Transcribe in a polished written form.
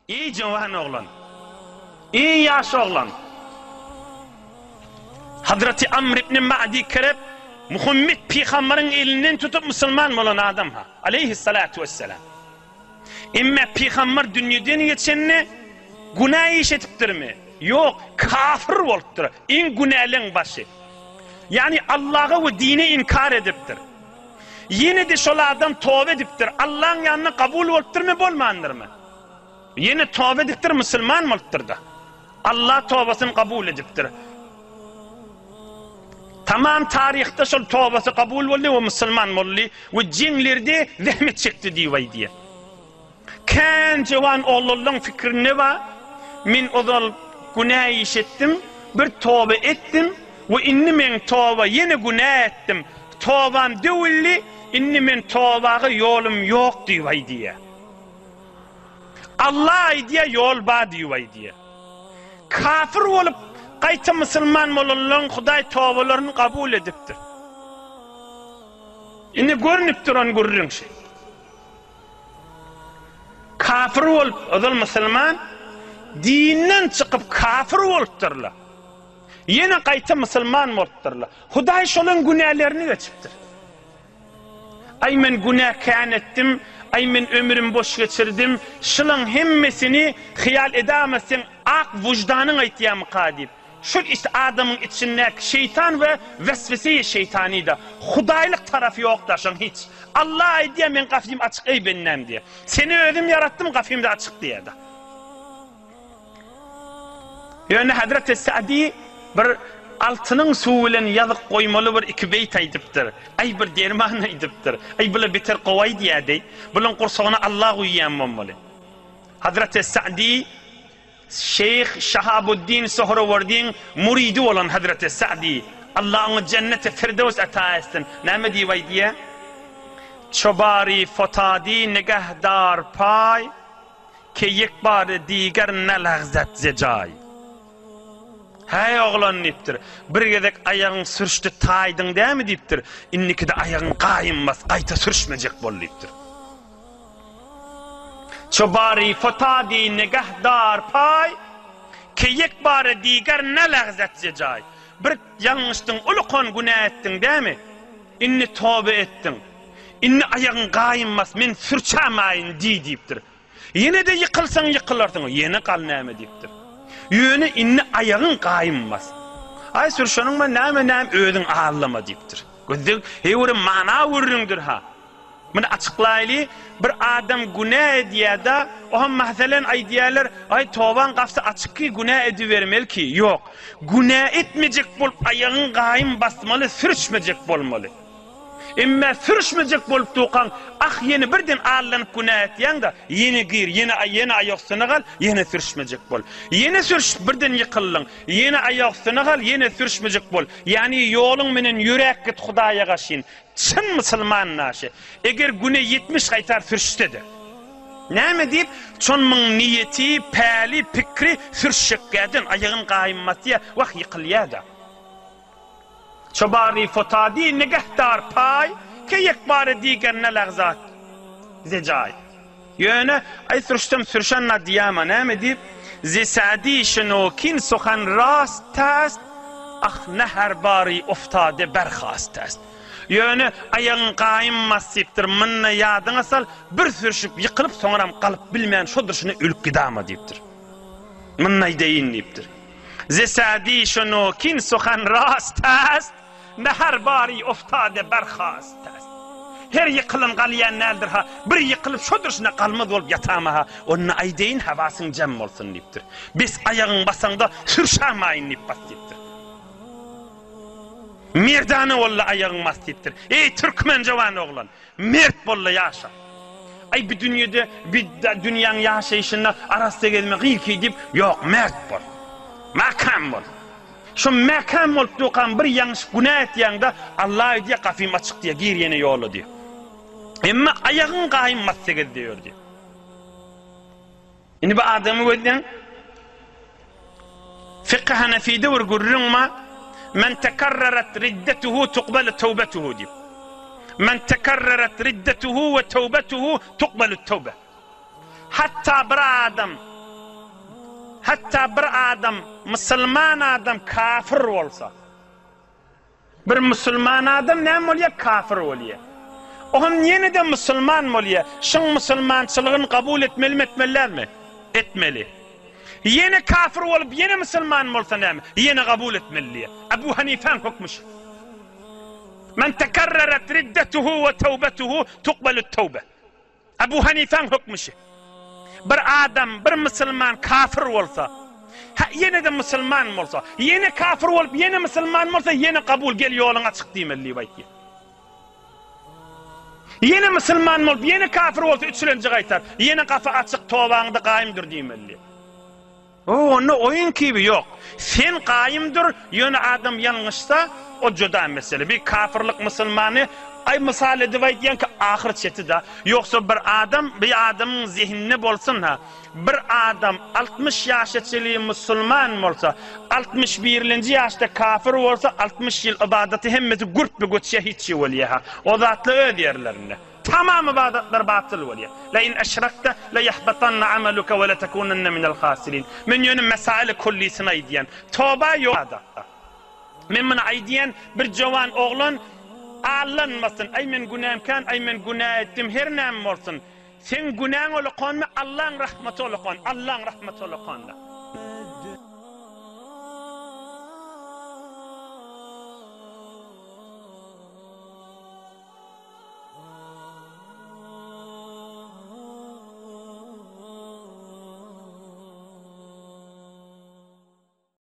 Eý jowan oglan! Eý ýaş oglan! Hazreti Amr ibn Ma'di Kerep Muhammet pygambaryň elinden tutup musulman bolan adam ha, aleýhissalatu wesselam. Emme pygambar dünýeden geçende günä iş edipdirmi? Ýok, kafir bolupdyr. Iň günäleň başy. Ýagny Allaha we dine inkar edipdir. Ýene-de şol adam toba edipdir. Allaň ýanynda kabul bolupdyrmy, bolmandyrmy? Ýene toba edipdir, musulman bolupdyr-da. Allah tobasyny kabul edipdir. Tamam taryhda şol tobasy kabul boldy we musulman boldy we jeňlerde zähmet çekdi diýip aýdýar. Kän jowan oglanlaň fikrinde bar, men ozal günä iş etdim, bir toba etdim we indi meň toba ýene günä etdim, tobam döwüldi, indi men tobaga ýolum ýok diýip aýdýar. Allah aýdýar ýol bar diýip aýdýar. Kafir bolup gaýta musulman bolanlaň Hudaý tobalaryny kabul edipdir. Indi görnüp duran gürrüň şi. Kafir bolup, ozal musulman, dinden çykyp kafir bolupdyrlar. Ýene gaýta musulman bolupdyrlar. Hudaý şolaň günälerini geçipdir. Aý men günä kän etdim, aý men ömrüm boş geçirdim, şulaň hemmesini hyýal edäme seň ak wyždanyň aýtýamyka diýip. Şul iş adamyň içindäki şeýtan we wesweseýi şeýtanyda. Hudaýlyk tarapy ýokda şoň hiç. Allah aýdýa meň gafym açyk eý bendäm diýä. Seni özüm ýaratdym gafymda açyk diýäda. Ýöne Hazreti Sa'di bir altynyň suwy bilen ýazyk goýmaly bir iki beýt aýdypdyr. Aý bir derman aýdypdyr. Aý bula beter gowy aýdýadeý. Bulaň gursagyna Allah guýýan bolmaly. Hazreti Sa'di Şeýh Şahabuddin Sohrawardyň muridi bolan Hazreti Sa'di, Allah oňa jenneti Firdews ata etsin, näme diýip aýdýar? Çobary fotadi nigah dar paý, ke ýek bary diger nalagzat ze jaý. Häý oglan diýipdir, bir gezek aýagyň sürçdi taýdyň dämi diýipdir, indikide aýagyň gaýym bas, gaýta sürçmejek bol diýipdir. Ço bary fotadi negah dar paý, Ke ýek bare diger ne lagzat ze jaý. Bir ýalňyşdyň, ulukan günä etdiň dämi? Indi toba etdiň. Indi aýagyň gaýym bas, men sürçämaýyn diý diýipdir. Ýene-de ýykylsaň ýykylarsyň, ýene gal näme diýipdir. Ýöne indi aýagyň gaýym bas. Aý sürşeniň ben näme näme özüň aldama diýipdir. Gözleg heý bir mana gürrüňdir ha. Muny açyklaýly, bir adam günä edýär-de, oňa meselen aýdýarlar, Aý, tobaň gapysy açyk-ki, günä edibermeli-ki. Ýok. Günä etmejek bolup aýagyň gaýym basmaly, sürçmejek bolmaly. Emmä sürçmejek bolup durkaň, ah, ýene birden allanyp günä etýäň-de, ýene gir, ýene, ýene aýak üstüne gal, ýene sürçmejek bol. Ýene sürçüp birden ýykyldyň, ýene aýak üstüne gal, ýene sürçmejek bol. Ýagny ýoluň menen ýöräp git Hudaýa gaşyn. Çyn musulman naşy. Eger güne 70 gaýtar sürçse-de. Näme diýip, çonmuň niýeti, päli, pikri sürçjekgäden aýagyn gaýym basýa, wah ýykylýa-da. Çobary fotadi nigähdar paý, ke ýekbare diger ne lagzat ze jaý. Ýöne, aý sürçsem sürşen-la diýäma, näme diýip, Ze Sa'di şenokin suhan rast tast, ah ne her bary oftade berhast ast. Ýöne, aýagyň gaýym bas diýipdir, munda ýadyňa sal, bir sürşüp ýykylyp soňram galyp bilmän şo durşuna ölüp gidama diýipdir. Munda aýdaýyn diýipdir. Ze Sa'di şenokin suhan rast ast, Ne her bary oftade berhast est. Her ýykylan galýan däldir-ha, bir ýykylyp şo durşuna galmaz bolup ýatama-ha, onda aýdaýyn hawasyň jem bolsun diýipdir. Bes aýagyň basaňda sürşamaýyn diýip bas diýipdir. Merdana bolda aýagyň bas diýipdir. Eý türkmen jowan oglan, mert bolda ýaşa. Aý bi dünýede, bi dünýäň ýaşaýşynda arassa gezme gyýky diýip, ýok mert bol. Mäkäm bol. Şo mäkäm bolup durkaň bir ýalňyş günä etýäňde Alla aýdýar gapym açyk diýýär gir ýene ýola diýýär. Emma aýagyň gaýym bassa gez diýýär diýýär. Indi bu adamy gözleň. Fykh Hanefide bir gürrüň bar. Men tekarrarat riddetuhu tuqbalu tawbatuhu diýip. Men tekarrarat riddetuhu we tawbatuhu tuqbalu tawbe. Hatda bir adam. Hatda bir adam, musulman adam kafir bolsa, bir musulman adam näme bolýar? Kafir bolýar. O hem ýene-de musulman bolýar. Şuň musulmançylygyny kabul etmelimi, etmeli dälmi? Etmeli. Ýene kafir bolup, ýene musulman bolsa näme? Ýene kabul etmeli diýýär. Abu Hanifäň hökmi şu. Men tekerreret riddetuhu we tewbetuhu tukbalut tewbe. Abu Hanifäň hökmi şi. Bir adam, bir musulman kafir bolsa, ha ýene-de musulman bolsa, ýene kafir bolup, ýene musulman bolsa, ýene kabul, gel ýoluň açyk diýmeli diýip aýtýar. Ýene musulman bolup, ýene kafir bolsa üçülenji gaýtar. Ýene gapy açyk, tobaňda gaýym dur diýmeli diýip. O onda oýun kibi ýok. Sen gaýym dur, ýöne adam ýalňyşsa, o juda mesele. Bir kafirlik musulmany, aý mysal edip aýdýan ki, ahyr çeti-da. Ýogsa bir adam, bir adamyň zehininde bolsun-ha. Bir adam 60 ýaşa çenli musulman bolsa, 61-lenji ýaşda kafir bolsa, 60 ýyl ybadaty hemmesi gürpbe göçýär, hiç ýer bolýar-ha. O zatlar öz ýerlerinde. Tamam ybadatlar batyl bolýar. Le in eşrekte le ýahbatanna amaluke we le tekunenne minel hasirin. Men ýöne mesaili kullisini aýdýan. Toba ýok. Men muny aýdýan bir jowan oglan allanmasyn. Aý men günäm kän, aý men günä etdim, her näme bolsun. Seň günäň olakanmy, Allaň rahmaty olakan, Allaň rahmaty olakanda.